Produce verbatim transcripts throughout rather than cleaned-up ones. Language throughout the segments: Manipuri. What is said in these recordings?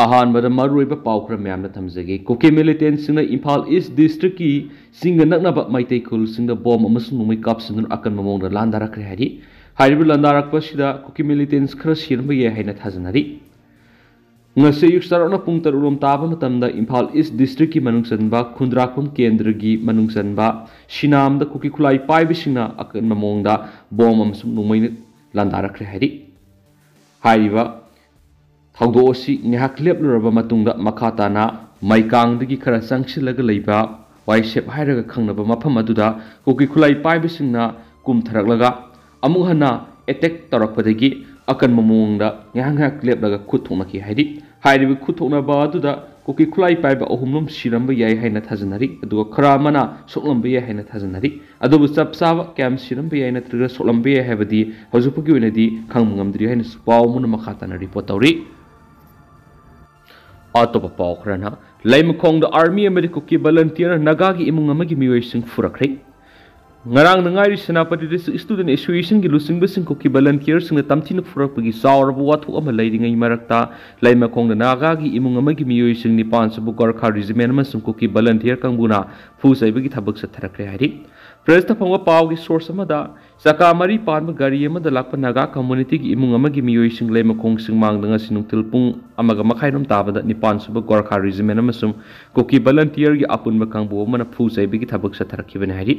ꯑꯍꯥꯟꯕꯗ ꯃꯔꯨꯑꯣꯏꯕ ꯄꯥꯎ ꯈꯔ ꯃꯌꯥꯝꯅ ꯊꯝꯖꯒꯦ꯫ ꯀꯨꯀꯤ ꯃꯤꯂꯤꯇꯦꯟꯁꯤꯡꯅ ꯏꯝꯐꯥꯜ ꯏꯁ ꯗꯤꯁꯇ꯭ꯔꯤꯛꯀꯤ ꯆꯤꯡꯒ ꯅꯛꯅꯕ ꯃꯩꯇꯩ ꯈꯨꯜꯁꯤꯡꯗ ꯕꯣꯝ ꯑꯃꯁꯨꯡ ꯅꯣꯡꯃꯩ ꯀꯥꯞꯁꯤꯟꯗꯨꯅ ꯑꯀꯟꯕ ꯃꯑꯣꯡꯗ ꯂꯥꯟꯗꯥꯔꯛꯈ꯭ꯔꯦ ꯍꯥꯏꯔꯤ꯫ ꯍꯥꯏꯔꯤꯕ ꯂꯥꯟꯗꯥꯔꯛꯄ ꯑꯁꯤꯗ ꯀꯨꯀꯤ ꯃꯤꯂꯤꯇꯦꯟꯁ ꯈꯔ ꯁꯤꯔꯝꯕ ꯌꯥꯏ ꯍꯥꯏꯅ ꯊꯥꯖꯅꯔꯤ꯫ ꯉꯁꯤ ꯑꯌꯨꯛ ꯆꯥꯎꯔꯥꯛꯅ ꯄꯨꯡ ꯇꯔꯨꯛ ꯔꯣꯝ ꯇꯥꯕ ꯃꯇꯝꯗ ꯏꯝꯐꯥꯜ ꯏꯁ ꯗꯤꯁꯇ꯭ꯔꯤꯛꯀꯤ ꯃꯅꯨꯡ ꯆꯟꯕ ꯈꯨꯟꯗ꯭ꯔꯥꯛꯄꯝ ꯀꯦꯟꯗ꯭ꯔꯒꯤ ꯃꯅꯨꯡ ꯆꯟꯕ ꯁꯤꯅꯥꯝꯗ ꯀꯨꯀꯤ ꯈꯨꯠꯂꯥꯏ ꯄꯥꯏꯕꯁꯤꯡꯅ ꯑꯀꯟꯕ ꯃꯑꯣꯡꯗ ꯕꯣꯝ ꯑꯃꯁꯨꯡ ꯅꯣꯡꯃꯩꯅ ꯂꯥꯟꯗꯥꯔꯛꯈ꯭ꯔꯦ ꯍꯥꯏꯔꯤ꯫ ꯍꯥꯏꯔꯤꯕ ꯊꯧꯗꯣꯛ ꯑꯁꯤ ꯉꯥꯏꯍꯥꯛ ꯂꯦꯞꯂꯨꯔꯕ ꯃꯇꯨꯡꯗ ꯃꯈꯥ ꯇꯥꯅ ꯃꯩꯀꯥꯡꯗꯒꯤ ꯈꯔ ꯆꯪꯁꯤꯜꯂꯒ ꯂꯩꯕ ꯋꯥꯏꯁꯦꯞ ꯍꯥꯏꯔꯒ ꯈꯪꯅꯕ ꯃꯐꯝ ꯑꯗꯨꯗ ꯀꯨꯀꯤ ꯈꯨꯠꯂꯥꯏ ꯄꯥꯏꯕꯁꯤꯡꯅ ꯀꯨꯝꯊꯔꯛꯂꯒ ꯑꯃꯨꯛ ꯍꯟꯅ ꯑꯦꯇꯦꯛ ꯇꯧꯔꯛꯄꯗꯒꯤ ꯑꯀꯟꯕ ꯃꯑꯣꯡꯗ ꯉꯥꯏꯍꯥꯛ ꯉꯥꯏꯍꯥꯛ ꯂꯦꯞꯂꯒ ꯈꯨꯠ ꯊꯣꯛꯅꯈꯤ ꯍꯥꯏꯔꯤ꯫ ꯍꯥꯏꯔꯤꯕ ꯈꯨꯠ ꯊꯣꯛꯅꯕ ꯑꯗꯨꯗ ꯀꯨꯀꯤ ꯈꯨꯠꯂꯥꯏ ꯄꯥꯏꯕ ꯑꯍꯨꯝꯂꯣꯝ ꯁꯤꯔꯝꯕ ꯌꯥꯏ ꯍꯥꯏꯅ ꯊꯥꯖꯅꯔꯤ, ꯑꯗꯨꯒ ꯈꯔ ꯑꯃꯅ ꯁꯣꯛꯂꯝꯕ ꯌꯥꯏ ꯍꯥꯏꯅ ꯊꯥꯖꯅꯔꯤ꯫ ꯑꯗꯨꯕꯨ ꯆꯞ ꯆꯥꯕ ꯀꯌꯥꯝ ꯁꯤꯔꯝꯕ ꯌꯥꯏ ꯅꯠꯇ꯭ꯔꯒ ꯁꯣꯛꯂꯝꯕ ꯌꯥꯏ ꯍꯥꯏꯕꯗꯤ ꯍꯧꯖꯤꯛ ꯐꯥꯎꯒꯤ ꯑꯣꯏꯅꯗꯤ ꯈꯪꯕ ꯉꯝꯗ꯭ꯔꯤ ꯍꯥꯏꯅꯁꯨ ꯄꯥꯎ ꯑꯃꯅ ꯃꯈꯥ ꯇꯥꯅ ꯔꯤꯄꯣꯔꯠ ꯇꯧꯔꯤ꯫ ꯑꯇꯣꯞꯄ ꯄꯥꯎ ꯈꯔꯅ, ꯂꯩꯃꯈꯣꯡꯗ ꯑꯥꯔꯃꯤ ꯑꯃꯗꯤ ꯀꯨꯀꯤ ꯚꯂꯟꯇꯤꯌꯔ ꯅꯥꯒꯥꯒꯤ ꯏꯃꯨꯡ ꯑꯃꯒꯤ ꯃꯤꯑꯣꯏꯁꯤꯡ ꯐꯨꯔꯛꯈ꯭ꯔꯦ꯫ ꯉꯔꯥꯡꯅ ꯉꯥꯏꯔꯤ ꯁꯦꯅꯥꯄꯇꯤ ꯗꯤꯁꯇ꯭ꯔꯤꯛ ꯁ꯭ꯇꯨꯗꯦꯟꯠ ꯑꯦꯁꯣꯁꯤꯌꯦꯁꯟꯒꯤ ꯂꯨꯆꯤꯡꯕꯁꯤꯡ ꯀꯨꯀꯤ ꯚꯂꯟꯇꯤꯌꯔꯁꯤꯡꯅ ꯇꯝꯊꯤꯅ ꯐꯨꯔꯛꯄꯒꯤ ꯆꯥꯎꯔꯕ ꯋꯥꯊꯣꯛ ꯑꯃ ꯂꯩꯔꯤꯉꯩ ꯃꯔꯛꯇ, ꯂꯩꯃꯈꯣꯡꯗ ꯅꯥꯒꯥꯒꯤ ꯏꯃꯨꯡ ꯑꯃꯒꯤ ꯃꯤꯑꯣꯏꯁꯤꯡ ꯅꯤꯄꯥꯟ ꯁꯨꯕ ꯒꯣꯔꯈꯥ ꯔꯤꯖꯤꯃꯦꯟ ꯑꯃꯁꯨꯡ ꯀꯨꯀꯤ ꯚꯂꯟꯇꯤꯌꯔ ꯀꯥꯡꯕꯨꯅ ꯐꯨ ꯆꯩꯕꯒꯤ ꯊꯕꯛ ꯆꯠꯊꯔꯛꯈ꯭ꯔꯦ ꯍꯥꯏꯔꯤ꯫ ꯄ꯭ꯔꯦꯁꯇ ꯐꯪꯕ ꯄꯥꯎꯒꯤ ꯁꯣꯔꯁ ꯑꯃꯗ, ꯆꯀꯥ ꯃꯔꯤ ꯄꯥꯟꯕ ꯒꯥꯔꯤ ꯑꯃꯗ ꯂꯥꯛꯄ ꯅꯥꯒꯥ ꯀꯝꯃꯨꯅꯤꯇꯤꯒꯤ ꯏꯃꯨꯡ ꯑꯃꯒꯤ ꯃꯤꯑꯣꯏꯁꯤꯡ ꯂꯩꯃꯈꯣꯡ ꯆꯤꯡꯃꯥꯡꯗ ꯉꯁꯤ ꯅꯨꯡꯊꯤꯜ ꯄꯨꯡ ꯑꯃꯒ ꯃꯈꯥꯏꯔꯣꯝ ꯇꯥꯕꯗ ꯅꯤꯄꯥꯟ ꯁꯨꯕ ꯒꯣꯔꯈꯥ ꯔꯤꯖꯤꯃꯦꯟ ꯑꯃꯁꯨꯡ ꯀꯨꯀꯤ ꯚꯂꯟꯇꯤꯌꯔꯒꯤ ꯑꯄꯨꯟꯕ ꯀꯥꯡꯕꯨ ꯑꯃꯅ ꯐꯨ ꯆꯩꯕꯒꯤ ꯊꯕꯛ ꯆꯠꯊꯔꯛꯈꯤꯕꯅꯤ ꯍꯥꯏꯔꯤ꯫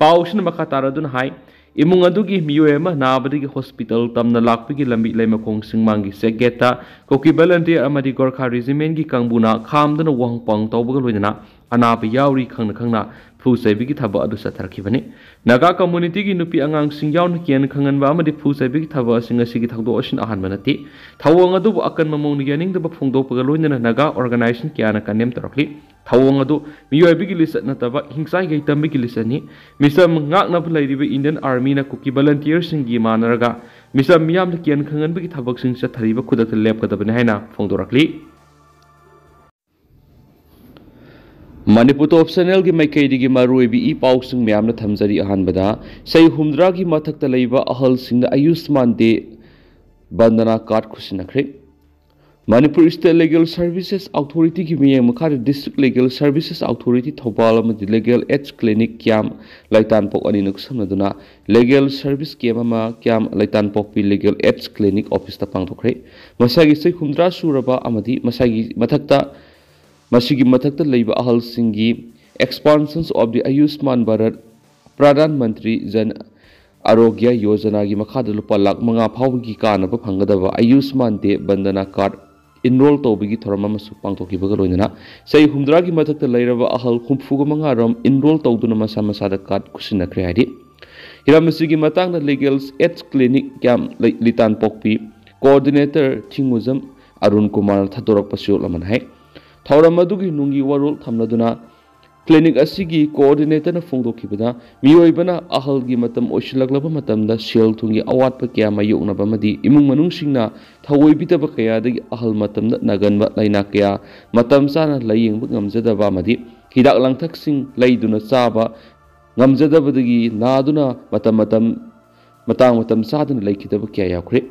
ꯄꯥꯎꯁꯤꯅ ꯃꯈꯥ ꯇꯥꯔꯗꯨꯅ ꯍꯥꯏ, ꯏꯃꯨꯡ ꯑꯗꯨꯒꯤ ꯃꯤꯑꯣꯏ ꯑꯃ ꯅꯥꯕꯗꯒꯤ ꯍꯣꯁꯄꯤꯇꯥꯜ ꯇꯝꯅ ꯂꯥꯛꯄꯒꯤ ꯂꯝꯕꯤ ꯂꯩꯃꯈꯣꯡ ꯆꯤꯡꯃꯥꯡꯒꯤ ꯆꯦꯛ ꯒꯦꯠꯇ ꯀꯨꯀꯤ ꯚꯂꯟꯇꯤꯌꯔ ꯑꯃꯗꯤ ꯒꯣꯔꯈꯥ ꯔꯤꯖꯤꯃꯦꯟꯒꯤ ꯀꯥꯡꯕꯨꯅ ꯈꯥꯝꯗꯨꯅ ꯋꯥꯍꯪ ꯄꯥꯎꯍꯪ ꯇꯧꯕꯒ ꯂꯣꯏꯅꯅ ꯑꯅꯥꯕ ꯌꯥꯎꯔꯤ ꯈꯪꯅ ꯈꯪꯅ ꯐꯨ ꯆꯩꯕꯒꯤ ꯊꯕꯛ ꯑꯗꯨ ꯆꯠꯊꯔꯛꯈꯤꯕꯅꯤ꯫ ꯅꯥꯒꯥ ꯀꯝꯃꯨꯅꯤꯇꯤꯒꯤ ꯅꯨꯄꯤ ꯑꯉꯥꯡꯁꯤꯡ ꯌꯥꯎꯅ ꯀꯤꯍꯟ ꯈꯪꯍꯟꯕ ꯑꯃꯗꯤ ꯐꯨ ꯆꯩꯕꯒꯤ ꯊꯕꯛ ꯑꯁꯤ ꯉꯁꯤꯒꯤ ꯊꯧꯗꯣꯛ ꯑꯁꯤꯅ ꯑꯍꯥꯟꯕ ꯅꯠꯇꯦ꯫ ꯊꯧꯑꯣꯡ ꯑꯗꯨꯕꯨ ꯑꯀꯟꯕ ꯃꯑꯣꯡꯗ ꯌꯥꯅꯤꯡꯗꯕ ꯐꯣꯡꯗꯣꯛꯄꯒ ꯂꯣꯏꯅꯅ ꯅꯥꯒꯥ ꯑꯣꯔꯒꯅꯥꯏꯖꯦꯁꯟ ꯀꯌꯥꯅ ꯀꯟꯗꯦꯝ ꯇꯧꯔꯛꯂꯤ꯫ ꯊꯧꯑꯣꯡ ꯑꯗꯨ ꯃꯤꯑꯣꯏꯕꯒꯤ ꯂꯤꯆꯠ ꯅꯠꯇꯕ ꯍꯤꯡꯆꯥꯏ ꯒꯩꯇꯝꯕꯒꯤ ꯂꯤꯆꯠꯅꯤ꯫ ꯃꯤꯆꯝ ꯉꯥꯛꯅꯕ ꯂꯩꯔꯤꯕ ꯏꯟꯗꯤꯌꯟ ꯑꯥꯔꯃꯤꯅ ꯀꯨꯀꯤ ꯚꯂꯟꯇꯤꯌꯔꯁꯤꯡꯒꯤ ꯃꯥꯟꯅꯔꯒ ꯃꯤꯆꯝ ꯃꯤꯌꯥꯝꯗ ꯀꯤꯍꯟ ꯈꯪꯍꯟꯕꯒꯤ ꯊꯕꯛꯁꯤꯡ ꯆꯠꯊꯔꯤꯕ ꯈꯨꯗꯛꯇ ꯂꯦꯞꯀꯗꯕꯅꯤ ꯍꯥꯏꯅ ꯐꯣꯡꯗꯣꯔꯛꯂꯤ꯫ ꯃꯅꯤꯄꯨꯔ ꯇꯣꯞ ꯆꯦꯅꯦꯜꯒꯤ ꯃꯥꯏꯀꯩꯗꯒꯤ ꯃꯔꯨꯑꯣꯏꯕ ꯏ ꯄꯥꯎꯁꯤꯡ ꯃꯌꯥꯝꯅ ꯊꯝꯖꯔꯤ꯫ ꯑꯍꯥꯟꯕꯗ, ꯆꯍꯤ ꯍꯨꯝꯗ꯭ꯔꯥꯒꯤ ꯃꯊꯛꯇ ꯂꯩꯕ ꯑꯍꯜꯁꯤꯡꯅ ꯑꯌꯨꯁꯃꯥꯟ ꯗꯦ ꯕꯟꯗꯅꯥ ꯀꯥꯔꯗ ꯈꯨꯠꯁꯤꯟꯅꯈ꯭ꯔꯦ꯫ ꯃꯅꯤꯄꯨꯔ ꯁ꯭ꯇꯦꯠ ꯂꯤꯒꯦꯜ ꯁꯔꯚꯤꯁꯦꯁ ꯑꯣꯊꯣꯔꯤꯇꯤꯒꯤ ꯃꯤꯠꯌꯦꯡ ꯃꯈꯥꯗ ꯗꯤꯁꯇ꯭ꯔꯤꯛ ꯂꯤꯒꯦꯜ ꯁꯔꯚꯤꯁꯦꯁ ꯑꯣꯊꯣꯔꯤꯇꯤ ꯊꯧꯕꯥꯜ ꯑꯃꯗꯤ ꯂꯤꯒꯦꯜ ꯑꯦꯗꯁ ꯀ꯭ꯂꯤꯅꯤꯛ ꯀ꯭ꯌꯥꯝ ꯂꯩꯇꯥꯟꯄꯣꯛ ꯑꯅꯤꯅ ꯈꯨꯠꯁꯝꯅꯗꯨꯅ ꯂꯤꯒꯦꯜ ꯁꯔꯚꯤꯁ ꯀꯦꯝ ꯑꯃ ꯀ꯭ꯌꯥꯝ ꯂꯩꯇꯥꯟꯄꯣꯛꯄꯤ ꯂꯤꯒꯦꯜ ꯑꯦꯗꯁ ꯀ꯭ꯂꯤꯅꯤꯛ ꯑꯣꯐꯤꯁꯇ ꯄꯥꯡꯊꯣꯛꯈ꯭ꯔꯦ꯫ ꯃꯁꯥꯒꯤ ꯆꯍꯤ ꯍꯨꯝꯗ꯭ꯔꯥ ꯁꯨꯔꯕ ꯑꯃꯗꯤ ꯃꯁꯥꯒꯤ ꯃꯊꯛꯇ ꯃꯁꯤꯒꯤ ꯃꯊꯛꯇ ꯂꯩꯕ ꯑꯍꯜꯁꯤꯡꯒꯤ Expansions of the Ayushman Bharat Pradhan Mantri Jan Arogya Yojanaꯒꯤ ꯃꯈꯥꯗ ꯂꯨꯄꯥ ꯂꯥꯈ ꯃꯉꯥ ꯐꯥꯎꯕꯒꯤ ꯀꯥꯟꯅꯕ ꯐꯪꯒꯗꯕ ꯑꯌꯨꯁꯃꯥꯟ ꯗꯦ ꯕꯟꯗꯅꯥ ꯀꯥꯔꯗ ꯏꯟꯔꯣꯜ ꯇꯧꯕꯒꯤ ꯊꯧꯔꯝ ꯑꯃꯁꯨ ꯄꯥꯡꯊꯣꯛꯈꯤꯕꯒ ꯂꯣꯏꯅꯅ ꯆꯍꯤ ꯍꯨꯝꯗ꯭ꯔꯥꯒꯤ ꯃꯊꯛꯇ ꯂꯩꯔꯕ ꯑꯍꯜ ꯍꯨꯝꯐꯨꯒ ꯃꯉꯥ ꯔꯣꯝ ꯏꯟꯔꯣꯜ ꯇꯧꯗꯨꯅ ꯃꯁꯥ ꯃꯁꯥꯗ ꯀꯥꯔꯗ ꯈꯨꯠꯁꯤꯟꯅꯈ꯭ꯔꯦ ꯍꯥꯏꯔꯤ꯫ ꯍꯤꯔꯝ ꯑꯁꯤꯒꯤ ꯃꯇꯥꯡꯗ ꯂꯤꯒꯦꯜ ꯑꯦꯗꯁ ꯀ꯭ꯂꯤꯅꯤꯛ ꯀ꯭ꯌꯥꯝ ꯂꯩ-, ꯂꯤꯇꯥꯟꯄꯣꯛꯄꯤ ꯀꯣꯑꯣꯔꯗꯤꯅꯦꯇꯔ ꯊꯤꯡꯉꯨꯖꯝ ꯑꯔꯨꯟ ꯀꯨꯃꯥꯔꯅ ꯊꯥꯗꯣꯔꯛꯄ ꯆꯦꯔꯣꯜ ꯑꯃꯅ ꯍꯥꯏ꯫ ꯊꯧꯔꯝ ꯑꯗꯨꯒꯤ ꯅꯨꯡꯒꯤ ꯋꯥꯔꯣꯜ ꯊꯝꯂꯗꯨꯅ ꯀ꯭ꯂꯤꯅꯤꯛ ꯑꯁꯤꯒꯤ ꯀꯣꯑꯣꯔꯗꯤꯅꯦꯇꯔꯅ ꯐꯣꯡꯗꯣꯛꯈꯤꯕꯗ, ꯃꯤꯑꯣꯏꯕꯅ ꯑꯍꯜꯒꯤ ꯃꯇꯝ ꯑꯣꯏꯁꯤꯜꯂꯛꯂꯕ ꯃꯇꯝꯗ ꯁꯦꯜ ꯊꯨꯝꯒꯤ ꯑꯋꯥꯠꯄ ꯀꯌꯥ ꯃꯥꯌꯣꯛꯅꯕ ꯑꯃꯗꯤ ꯏꯃꯨꯡ ꯃꯅꯨꯡꯁꯤꯡꯅ ꯊꯧꯑꯣꯏꯕꯤꯗꯕ ꯀꯌꯥꯗꯒꯤ ꯑꯍꯜ ꯃꯇꯝꯗ ꯅꯥꯒꯟꯕ ꯂꯥꯏꯅꯥ ꯀꯌꯥ ꯃꯇꯝ ꯆꯥꯅ ꯂꯥꯌꯦꯡꯕ ꯉꯝꯖꯗꯕ ꯑꯃꯗꯤ ꯍꯤꯗꯥꯛ ꯂꯥꯡꯊꯛꯁꯤꯡ ꯂꯩꯗꯨꯅ ꯆꯥꯕ ꯉꯝꯖꯗꯕꯗꯒꯤ ꯅꯥꯗꯨꯅ ꯃꯇꯝ ꯃꯇꯝ, ꯃꯇꯥꯡ ꯃꯇꯝ ꯆꯥꯗꯅ ꯂꯩꯈꯤꯗꯕ ꯀꯌꯥ ꯌꯥꯎꯈ꯭ꯔꯦ꯫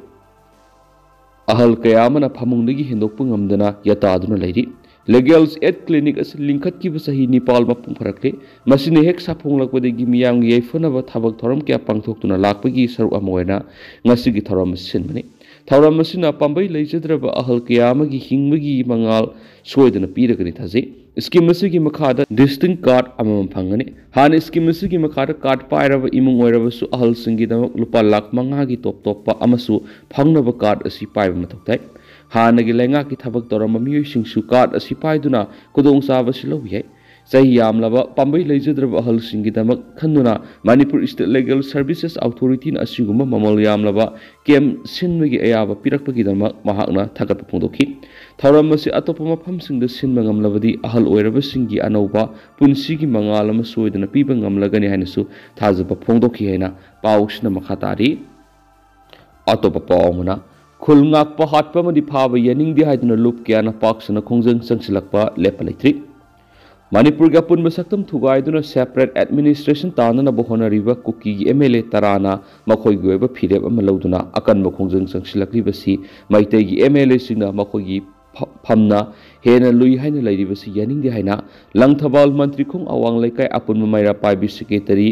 ꯑꯍꯜ ꯀꯌꯥ ꯑꯃꯅ ꯐꯃꯨꯡꯗꯒꯤ ꯍꯦꯟꯗꯣꯛꯄ ꯉꯝꯗꯅ ꯌꯥꯇꯥꯗꯨꯅ ꯂꯩꯔꯤ꯫ ꯂꯤꯒꯦꯜ ꯑꯦꯗ ꯀ꯭ꯂꯤꯅꯤꯛ ꯑꯁꯤ ꯂꯤꯡꯈꯠꯈꯤꯕ ꯆꯍꯤ ꯅꯤꯄꯥꯜ ꯃꯄꯨꯡ ꯐꯥꯔꯛꯂꯦ꯫ ꯃꯁꯤꯅ ꯍꯦꯛ ꯁꯥꯐꯣꯡꯂꯛꯄꯗꯒꯤ ꯃꯤꯌꯥꯝꯒꯤ ꯌꯥꯏꯐꯅꯕ ꯊꯕꯛ ꯊꯧꯔꯝ ꯀꯌꯥ ꯄꯥꯡꯊꯣꯛꯇꯨꯅ ꯂꯥꯛꯄꯒꯤ ꯁꯔꯨꯛ ꯑꯃ ꯑꯣꯏꯅ ꯉꯁꯤꯒꯤ ꯊꯧꯔꯝ ꯑꯁꯤ ꯁꯤꯟꯕꯅꯤ꯫ ꯊꯧꯔꯝ ꯑꯁꯤꯅ ꯄꯥꯝꯕꯩ ꯂꯩꯖꯗ꯭ꯔꯕ ꯑꯍꯜ ꯀꯌꯥ ꯑꯃꯒꯤ ꯍꯤꯡꯕꯒꯤ ꯃꯉꯥꯜ ꯁꯣꯏꯗꯅ ꯄꯤꯔꯒꯅꯤ ꯊꯥꯖꯩ꯫ ꯁ꯭ꯀꯤꯝ ꯑꯁꯤꯒꯤ ꯃꯈꯥꯗ ꯗꯤꯁꯇꯤꯡ ꯀꯥꯔꯗ ꯑꯃꯃꯝ ꯐꯪꯒꯅꯤ꯫ ꯍꯥꯟꯅ ꯁ꯭ꯀꯤꯝ ꯑꯁꯤꯒꯤ ꯃꯈꯥꯗ ꯀꯥꯔꯗ ꯄꯥꯏꯔꯕ ꯏꯃꯨꯡ ꯑꯣꯏꯔꯕꯁꯨ ꯑꯍꯜꯁꯤꯡꯒꯤꯗꯃꯛ ꯂꯨꯄꯥ ꯂꯥꯈ ꯃꯉꯥꯒꯤ ꯇꯣꯞ ꯇꯣꯞꯄ ꯑꯃꯁꯨ ꯐꯪꯅꯕ ꯀꯥꯔꯗ ꯑꯁꯤ ꯄꯥꯏꯕ ꯃꯊꯧ ꯇꯥꯏ꯫ ꯍꯥꯟꯅꯒꯤ ꯂꯩꯉꯥꯛꯀꯤ ꯊꯕꯛ ꯇꯧꯔꯝꯕ ꯃꯤꯑꯣꯏꯁꯤꯡꯁꯨ ꯀꯥꯔꯗ ꯑꯁꯤ ꯄꯥꯏꯗꯨꯅ ꯈꯨꯗꯣꯡꯆꯥꯕ ꯑꯁꯤ ꯂꯧꯕ ꯌꯥꯏ꯫ ꯆꯍꯤ ꯌꯥꯝꯂꯕ ꯄꯥꯝꯕꯩ ꯂꯩꯖꯗ꯭ꯔꯕ ꯑꯍꯜꯁꯤꯡꯒꯤꯗꯃꯛ ꯈꯟꯗꯨꯅ ꯃꯅꯤꯄꯨꯔ ꯁ꯭ꯇꯦꯠ ꯂꯤꯒꯦꯜ ꯁꯔꯚꯤꯁꯦꯁ ꯑꯣꯊꯣꯔꯤꯇꯤꯅ ꯑꯁꯤꯒꯨꯝꯕ ꯃꯃꯜ ꯌꯥꯝꯂꯕ ꯀꯦꯝ ꯁꯤꯟꯕꯒꯤ ꯑꯌꯥꯕ ꯄꯤꯔꯛꯄꯒꯤꯗꯃꯛ ꯃꯍꯥꯛꯅ ꯊꯥꯒꯠꯄ ꯐꯣꯡꯗꯣꯛꯈꯤ꯫ ꯊꯧꯔꯝ ꯑꯁꯤ ꯑꯇꯣꯞꯄ ꯃꯐꯝꯁꯤꯡꯗ ꯁꯤꯟꯕ ꯉꯝꯂꯕꯗꯤ ꯑꯍꯜ ꯑꯣꯏꯔꯕꯁꯤꯡꯒꯤ ꯑꯅꯧꯕ ꯄꯨꯟꯁꯤꯒꯤ ꯃꯉꯥꯜ ꯑꯃ ꯁꯣꯏꯗꯅ ꯄꯤꯕ ꯉꯝꯂꯒꯅꯤ ꯍꯥꯏꯅꯁꯨ ꯊꯥꯖꯕ ꯐꯣꯡꯗꯣꯛꯈꯤ ꯍꯥꯏꯅ ꯄꯥꯎꯁꯤꯅ ꯃꯈꯥ ꯇꯥꯔꯤ꯫ ꯑꯇꯣꯞꯄ ꯄꯥꯎ ꯑꯃꯅ, ꯈꯨꯜ ꯉꯥꯛꯄ ꯍꯥꯠꯄ ꯑꯃꯗꯤ ꯐꯥꯕ ꯌꯥꯅꯤꯡꯗꯦ ꯍꯥꯏꯗꯨꯅ ꯂꯨꯞ ꯀꯌꯥꯅ ꯄꯥꯛ ꯁꯟꯅ ꯈꯣꯡꯖꯪ ꯆꯪꯁꯤꯜꯂꯛꯄ ꯂꯦꯞꯄ ꯂꯩꯇ꯭ꯔꯤ꯫ ꯃꯅꯤꯄꯨꯔꯒꯤ ꯑꯄꯨꯟꯕ ꯁꯛꯇꯝ ꯊꯨꯒꯥꯏꯗꯨꯅ separate administration ꯇꯥꯅꯅꯕ ꯍꯣꯠꯅꯔꯤꯕ ꯀꯨꯀꯤꯒꯤ M L A ꯇꯔꯥꯅ ꯃꯈꯣꯏꯒꯤ ꯑꯣꯏꯕ ꯐꯤꯔꯦꯞ ꯑꯃ ꯂꯧꯗꯨꯅ ꯑꯀꯟꯕ ꯈꯣꯡꯖꯪ ꯆꯪꯁꯤꯜꯂꯛꯂꯤꯕꯁꯤ ꯃꯩꯇꯩꯒꯤ M L A ꯁꯤꯡꯅ ꯃꯈꯣꯏꯒꯤ ꯐ-, ꯐꯝꯅ ꯍꯦꯟꯅ ꯂꯨꯏ ꯍꯥꯏꯅ ꯂꯩꯔꯤꯕꯁꯤ ꯌꯥꯅꯤꯡꯗꯦ ꯍꯥꯏꯅ ꯂꯪꯊꯕꯥꯜ ꯃꯟꯇ꯭ꯔꯤꯈꯣꯡ ꯑꯋꯥꯡ ꯂꯩꯀꯥꯏ ꯑꯄꯨꯟꯕ ꯃꯩꯔꯥ ꯄꯥꯏꯕꯤ secretary